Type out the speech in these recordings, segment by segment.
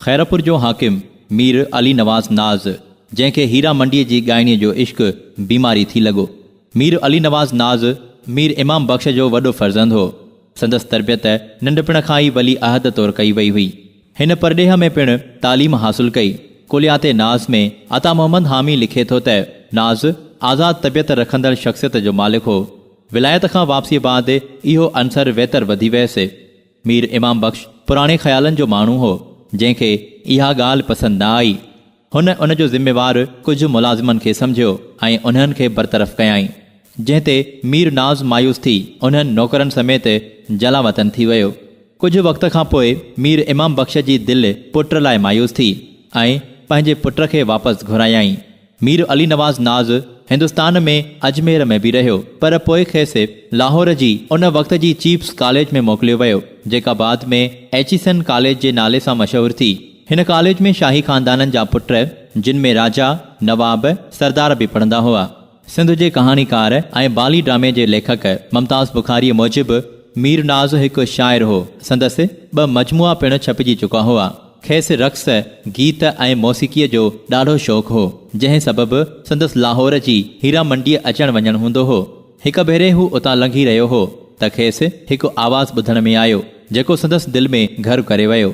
خيرپور جو حاڪم مير علي نواز ناز، جنهن کي هيرا منڊيء جي ڳائڻيء جو عشق بيماري ٿي لڳو. مير علي نواز ناز مير امام بخش جو وڏو فرزند هو. سندس تربيت ننڍپڻ کان ئي ولي عهد طور ڪئي وئي هئي. هن پرڏيهه ۾ پڻ تعليم حاصل ڪئي. ڪليات ناز ۾ عطا محمد حامي لکي ٿو ته، ناز آزاد طبيعت رکندڙ شخصيت جو مالڪ هو. ولايت کان واپسيء بعد اهو عنصر ويتر وڌي ويس. مير امام بخش پراڻي خيالن جو ماڻهو هو، جنهن کي اها ڳالهه پسند نه آئي. هن ان جو ذميوار ڪجهه ملازمن کي سمجهيو ۽ انهن کي برطرف ڪيائين، جنهن تي مير ناز مايوس ٿي انهن نوڪرن سميت جلاوطن ٿي ويو. ڪجهه وقت کان پوء مير امام بخش جي دل پٽ لاء مايوس ٿي ۽ پنهنجي پٽ کي واپس گهرايائين. مير علي نواز ناز هندستان ۾ اجمير ۾ به رهيو، پر پوء کيس لاهور جي ان وقت جي چيفس ڪاليج ۾ موڪليو ويو، جيڪا بعد ۾ ايچيسن ڪاليج جي نالي سان مشهور ٿي. هن ڪاليج ۾ شاهي خاندانن جا پٽ، جن ۾ راجا، نواب، سردار به پڙهندا هئا. سنڌ جي ڪهاڻيڪار ۽ بالي ڊرامي جي ليکڪ ممتاز بخاريء موجب مير ناز هڪ شاعر هو، سندس ٻه مجموعا پڻ ڇپجي چڪا هئا. کيس رقص، گيت ۽ موسيقيء جو ڏاڍو شوق هو، جنهن سبب سندس لاهور جي هيرا منڊيء اچڻ وڃڻ هوندو هو. هڪ ڀيري هو اتان لنگهي رهيو هو ته کيس هڪ آواز ٻڌڻ ۾ آيو، جيڪو سندس دل ۾ گهر ڪري ويو.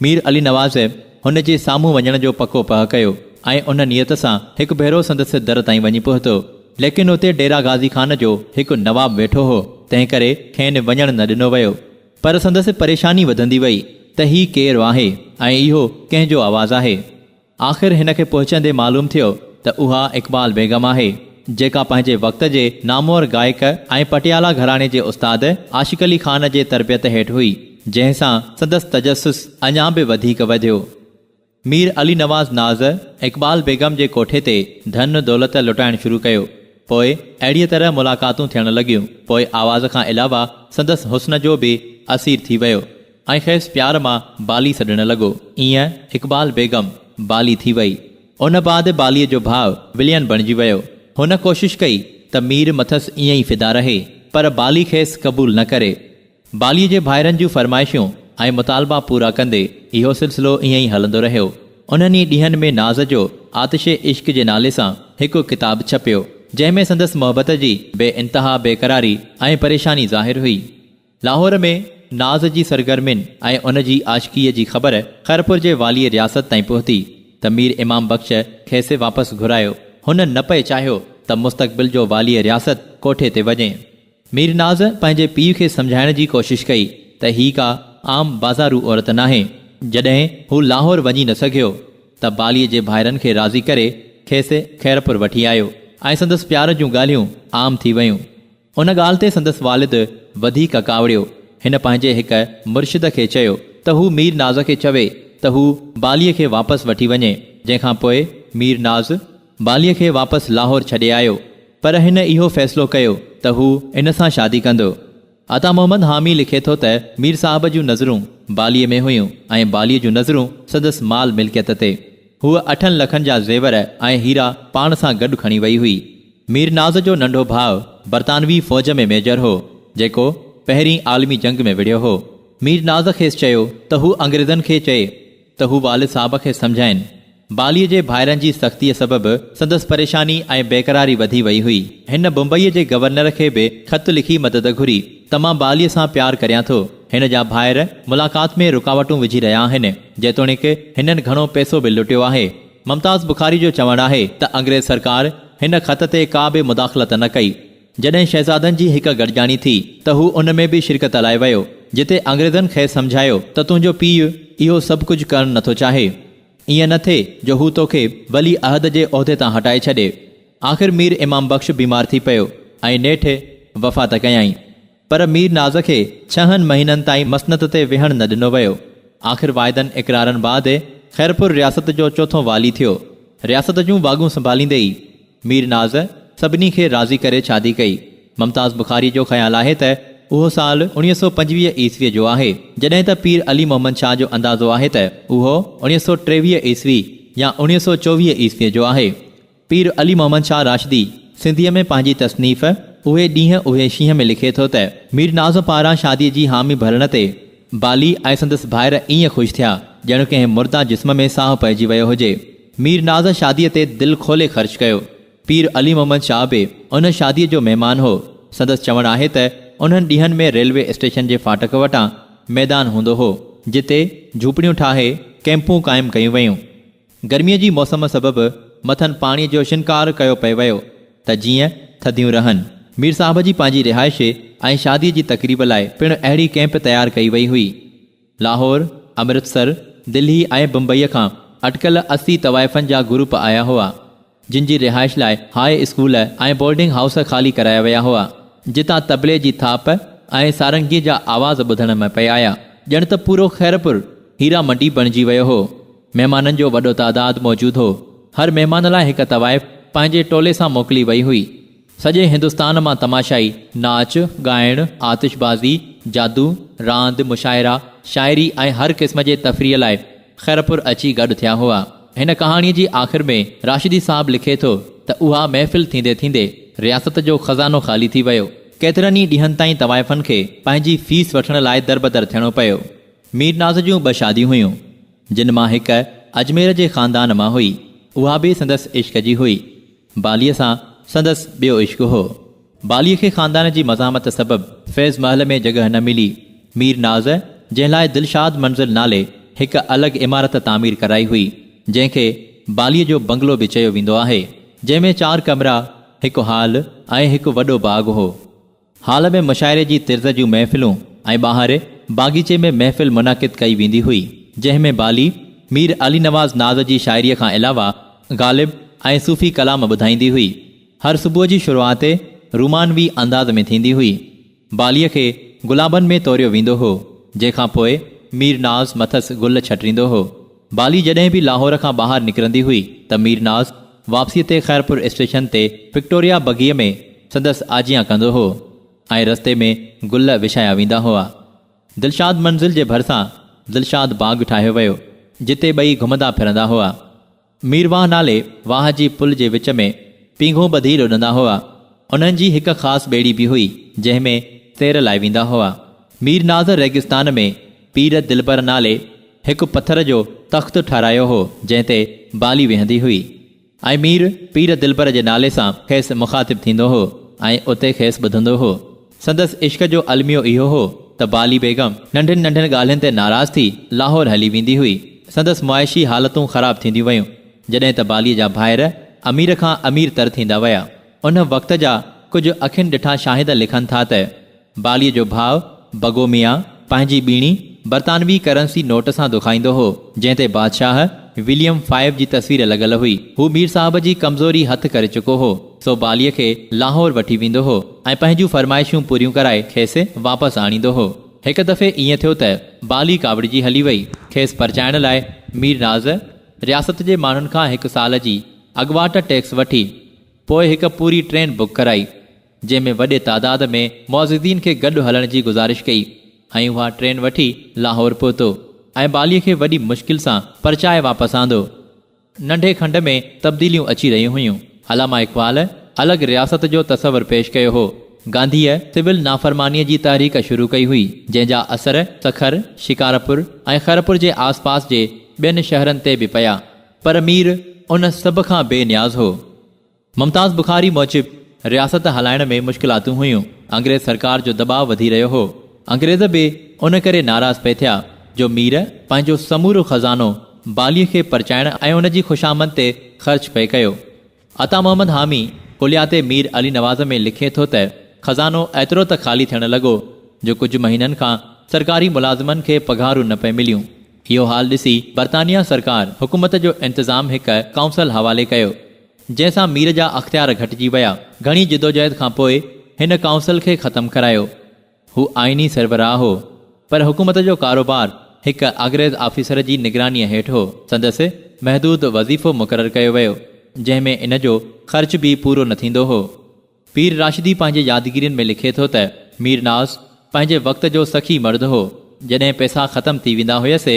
مير علي نواز هن جي سامهون وڃڻ جو پڪو پهه ڪيو ۽ ان نيت سان هڪ ڀيرو سندس در تائين وڃي پهتو. ليڪن اتي ڊيرا غازي خان جو هڪ نواب ويٺو هو، تنهنڪري کين وڃڻ نه ڏنو ويو. پر سندس پريشاني وڌندي وئي ته هي ڪير آهي ۽ اهو ڪنهن جو آواز آهي. آخر هن کي پهچندي معلوم ٿيو ته اها اقبال بيگم آهي، جيڪا پنهنجي وقت جي نامور گائڪ ۽ پٽيالا گهراڻي جي استاد عاشق علي خان جي تربيت هيٺ هئي، جنهن سان سندس تجسس اڃا به وڌيڪ وڌيو. مير علي نواز ناز اقبال بيگم جي ڪوٺي تي ڌن دولت لٽائڻ شروع ڪيو. پوء اهڙيء طرح ملاقاتون ٿيڻ لڳيون. پوء آواز کان علاوه سندس حسن جو به اسير ٿي ويو ۽ کيس پيار مان بالي سڏڻ لڳو. ايئن اقبال بيگم بالي ٿي وئي. ان بعد باليء جو ڀاء ولين بڻجي ويو. هن ڪوشش ڪئي ته مير مٿس ايئن ئي فدا رهي، پر بالي کيس قبول نه ڪري. باليء جي ڀائرن جون فرمائشون ۽ مطالبا پورا ڪندي اهو سلسلو ائين ئي هلندو رهيو. انهن ئي ڏينهن ۾ ناز جو آتش عشق جي نالي سان هڪ ڪتاب ڇپيو، جنهن ۾ سندس محبت جي بي انتها بيقراري ۽ پريشاني ظاهر هئي. لاهور ۾ ناز جي سرگرمين ۽ ان جي عاشقيء جي خبر خيرپور جي واليء رياست تائين پهتي ته مير امام بخش کيس واپس گهرايو. هن نه پئي چاهيو ته مستقبل جو واليء رياست ڪوٺي تي وڃي. مير ناز پنهنجي پيء کي سمجهائڻ جي ڪوشش ڪئي ته هي ڪا عام بازارو عورت ناهي. جڏهن هو لاهور وڃي نه سگهيو ته باليء جي ڀائرن کي راضي ڪري کيس خيرپور وٺي آيو ۽ سندس پيار جون ڳالهيون عام ٿي ويون. ان ڳالهه تي سندس والد وڌيڪ ڪاوڙيو. هن پنهنجي هڪ مرشد کي چيو ته هو مير ناز کي چوي ته هو باليء کي واپس وٺي وڃي، جنهن کان پوء مير ناز باليء کي واپس لاهور ڇڏي آيو، پر هن اهو فيصلو ڪيو ته هو ان سان شادي ڪندو. عطا محمد حامي لکي ٿو ته مير صاحب جون نظرون باليء ۾ هيون ۽ باليء جون نظرون سندس مال ملڪيت تي. هوء اٺن لکن جا زيور ۽ هيرا پاڻ سان گڏ کڻي وئي هئي. مير ناز جو ننڍو ڀاء برطانوي فوج ۾ ميجر هو، جيڪو پهرين عالمي جنگ ۾ وڙهيو هو. مير ناز کيس چيو ته هو انگريزن کي چئي ته هو والد صاحب کي سمجهائين. باليء جي ڀائرن جي سختيء سبب سندس پريشاني ۽ بيقراري وڌي وئي هئي. هن بمبئيء جي گورنر کي به خط لکي مدد گهري ته مان باليء سان پيار ڪريان ٿو. هن جا ڀائر ملاقات ۾ رڪاوٽون وجهي رهيا آهن. جيتوڻيڪ هنن گهڻو پئسو به لٽيو آهي. ممتاز بخاري جو چوڻ آهي ته انگريز سرڪار هن خط تي ڪا به مداخلت نه ڪئي. جڏهن شهزادن جي هڪ گڏجاڻي ٿي ته هو ان ۾ به شرڪت لاء ويو، جتي انگريزن کيس سمجهايو ته تنهنجو پيء اهو سڀ ڪجهه ڪرڻ نٿو چاهي. ائين نه ٿئي جو هو توکي ولي عهد جي عهدي تان هٽائي ڇڏي. آخر مير امام بخش بيمار ٿي پيو ۽ نيٺ وفات ڪيائين. پر مير ناز کي ڇهن مهينن تائين مسند تي ويهڻ نه ڏنو ويو. آخر واعدن اقرارن بعد خيرپور رياست جو چوٿون والي ٿيو. رياست جون واڳون سنڀاليندي ئي مير ناز سڀني کي راضي ڪري شادي ڪئي. ممتاز بخاري جو خيال آهي ته اهو سال 1925 عيسويء جو آهي، جڏهن ته پير علي محمد شاهه جو اندازو آهي ته اهو 1923 عيسوي يا 1924 عيسويء جو آهي. پير علي محمد شاهه راشدي سنڌيء ۾ پنهنجي تصنيف اهي ڏينهن اهي شينهن ۾ لکي ٿو ته مير ناز پاران شاديء جي حامي ڀرڻ تي بالي ۽ سندس ڀائر ائين خوش ٿيا، ڄڻ ڪنهن مرده جسم ۾ ساهه پئجي ويو هجي. مير ناز شاديء تي دل کولي خرچ ڪيو. پير علي محمد شاهه به ان شاديء جو مهمان هو. سندس چوڻ آهي ته انهن ڏينهن ۾ ريلوي اسٽيشن جي ڦاٽڪ وٽان ميدان هوندو هو، جتي جهوپڙيون ٺاهي ڪئمپون قائم ڪيون ويون. گرميء جي موسم سبب مٿن پاڻيء جو شنڪار ڪيو پئي ويو ته جيئن ٿڌيون رهن. مير صاحب جي پنهنجي رهائش ۽ شاديء جي تقريب لاء پڻ اهڙي ڪئمپ تيار ڪئي وئي هئي. لاهور، امرتسر، دلهي ۽ بمبئيء کان اٽڪل 80 طوائفن جا گروپ آيا هئا، جن جي رهائش لاء هاء اسڪول ۽ بورڊنگ هائوس خالي ڪرايا ويا هئا، جتان طبلي جي ٿاپ ۽ سارنگيء جا آواز ٻڌڻ ۾ پئي آيا. ڄڻ ته پورو خيرپور هيرا منڊي بڻجي ويو هو. مهمانن جو وڏو تعداد موجود هو. هر مهمان لاء هڪ طوائف پنهنجي ٽولي سان موڪلي وئي هئي. سڄي هندستان مان تماشائي، ناچ، ڳائڻ، آتشبازي، جادو، راند، مشاعرا، شاعري ۽ هر قسم جي تفريح لاء خيرپور اچي گڏ ٿيا هئا. هن ڪهاڻيء جي آخر ۾ راشدي صاحب لکي ٿو ته اها محفل ٿيندي ٿيندي رياست جو خزانو خالي ٿي ويو. ڪيترن ئي ڏينهن تائين طوائفن کي پنهنجي فيس وٺڻ لاء دربدر ٿيڻو پيو. مير ناز جون ٻه شاديون هيون، جن مان هڪ اجمير جي خاندان مان هئي، اها به سندس عشق جي هئي. باليء سان سندس ٻيو عشق هو. باليء کي خاندان جي مزاحمت سبب فيض محل ۾ جڳهه نه ملي. مير ناز جنهن لاء دلشاد منزل نالي هڪ الڳ عمارت تعمير ڪرائي هئي، جنهن کي باليء جو بنگلو به چيو ويندو آهي، جنهن ۾ چار ڪمرا، هڪ هال ۽ هڪ وڏو باغ هو. هال ۾ مشاعري جي طرز جون محفلون ۽ ٻاهر باغيچي ۾ محفل منعقد ڪئي ويندي هئي، جنهن ۾ بالي مير علي نواز ناز جي شاعريء کان علاوه غالب ۽ صوفي ڪلام ٻڌائيندي هئي. هر صبح جي شروعات رومانوي انداز ۾ ٿيندي هئي. باليء کي گلابن ۾ توريو ويندو هو، جنهن کان پوء مير ناز مٿس گل ڇٽريندو هو. بالي جڏهن به لاهور کان ٻاهر نڪرندي هئي ته مير ناز واپسيء تي خيرپور اسٽيشن تي وڪٽوريا بگيء ۾ سندس آجيان ڪندو هو ۽ رستي ۾ گل وڇايا ويندا هئا. دلشاد منزل جي ڀرسان دلشاد باغ ٺاهيو ويو، جتي ٻئي گهمندا ڦرندا هئا. مير واهه نالي واهه جي پل جي وچ ۾ پينگهو ٻڌي لڏندا هئا. انهن جي هڪ خاص ٻيڙي به هئي، جنهن ۾ سير لاء ويندا هئا. مير ناز ريگستان ۾ پير دلبر نالي هڪ پٿر جو تخت ٺهرايو هو، جنهن تي بالي ويهندي هئي ۽ مير پير دلبر جي نالي سان کيس مخاطب ٿيندو هو ۽ اتي کيس ٻڌندو هو. سندس عشق جو الميو اهو هو ته بالي بيگم ننڍين ننڍين ڳالهين تي ناراض ٿي لاهور هلي ويندي هئي. سندس معاشي حالتون خراب ٿينديون ويون، جڏهن ته باليء جا ڀائر امير کان امير تر ٿيندا ويا. ان وقت جا ڪجهه اکين ڏٺا شاهد لکن ٿا ته. باليء جو ڀاء بگو ميان پنهنجي ٻيڻي برطانوي ڪرنسي نوٽ سان دکائيندو هو، جنهن تي بادشاهه وليم فائيو جي تصوير لڳل هئي. هو مير صاحب جي ڪمزوري هٿ ڪري چڪو هو، سو باليء کي لاهور وٺي ويندو هو ۽ پنهنجون فرمائشون پوريون ڪرائي کيس واپس آڻيندو هو. هڪ دفعي ائين ٿيو ته بالي ڪاوڙجي هلي وئي. کيس پرچائڻ لاء مير ناز رياست جي ماڻهن کان هڪ سال جي اڳواٽ ٽيڪس وٺي، پوء هڪ پوري ٽرين بڪ ڪرائي. جنهن ۾ وڏي تعداد ۾ معززين کي گڏ هلڻ جي گذارش ڪئي ۽ اها ٽرين وٺي لاهور پهتو ۽ بالي کي وڏي مشڪل سان پرچائي واپس آندو. ننڍي کنڊ ۾ تبديليون اچي رهيون هيون. علامه اقبال الڳ رياست جو تصور پيش ڪيو هو. گانڌيء سول نافرمانيء جي تحريڪ شروع ڪئي هئي، جنهن جا اثر سکر، شڪارپور ۽ خيرپور جي آس پاس جي ٻين شهرن تي به پيا. پر مير ان سڀ کان بي نياز هو. ممتاز بخاري موجب رياست هلائڻ ۾ مشڪلاتون هيون، انگريز سرڪار جو دٻاء وڌي رهيو هو. انگريز به ان ڪري ناراض پئي ٿيا جو مير پنهنجو سمورو خزانو باليء کي پرچائڻ ۽ ان جي خوشامد تي خرچ پئي ڪيو. عطا محمد حامي ڪليات مير علي نواز ۾ لکي ٿو ته خزانو ايترو ته خالي ٿيڻ لڳو جو ڪجهه مهينن کان سرڪاري ملازمن کي پگهارون نه پئي مليون. اهو حال ڏسي برطانيه سرڪار حڪومت جو انتظام هڪ ڪائونسل حوالي ڪيو. جنهن سان مير جا اختيار گهٽجي ويا. گهڻي جدوجهد کان پوء هن ڪائونسل کي ختم ڪرايو. هو آئيني سربراهه هو، پر حڪومت جو ڪاروبار هڪ انگريز آفيسر جي نگرانيء هيٺ هو. سندس محدود وظيفو مقرر ڪيو ويو، جنهن ۾ ان جو خرچ به پورو نه ٿيندو هو. پير راشدي پنهنجي يادگيرين ۾ لکي ٿو ته مير ناز پنهنجي وقت جو سخي مرد هو، جڏهن پئسا ختم ٿي ويندا هيس،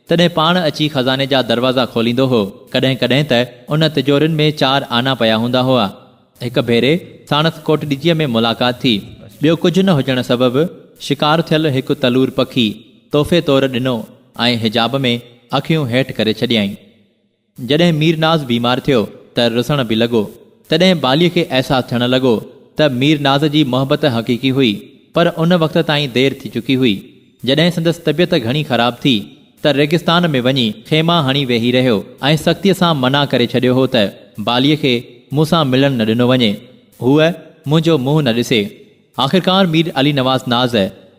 تڏهن پاڻ اچي خزاني جا دروازا کوليندو هو، ڪڏهن ڪڏهن ته ان تجورين ۾ چار آنا پيا هوندا هئا. هڪ ڀيري ساڻس ڪوٽڏجيء ۾ ملاقات ٿي. ٻيو ڪجهه نه هجڻ سبب شڪار ٿيل هڪ تلور پکي تحفي طور ڏنو ۽ حجاب ۾ اکيون هيٺ ڪري ڇڏيائين. جڏهن مير ناز بيمار ٿيو ته رسڻ به لڳو. تڏهن باليء کي احساس ٿيڻ لڳو ته مير ناز جي محبت حقيقي هئي، پر ان وقت تائين دير ٿي چڪي هئي. جڏهن سندس طبيعت گهڻي خراب ٿي ته ريگستان ۾ وڃي خيما هڻي ويهي رهيو ۽ سختيء سان منع ڪري ڇڏيو هو ته باليء کي مون سان ملڻ نه ڏنو وڃي، هوء منهنجو منهن نه ڏسي. آخرڪار مير علي نواز ناز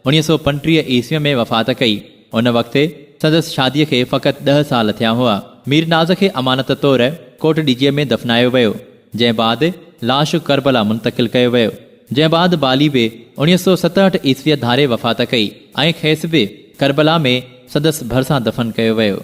1935 عيسويء ۾ وفات ڪئي. ان وقت سندس شاديء کي فقط ڏهه سال ٿيا هئا. مير ناز کي امانت طور ڪوٽ ڏيجيء ۾ دفنايو ويو، جنهن بعد لاش ڪربلا منتقل ڪيو ويو. جنهن بعد بالي به 1967 عيسويء ڌاري وفات ڪئي ۽ کيس به ڪربلا ۾ سندس ڀرسان دفن ڪيو ويو.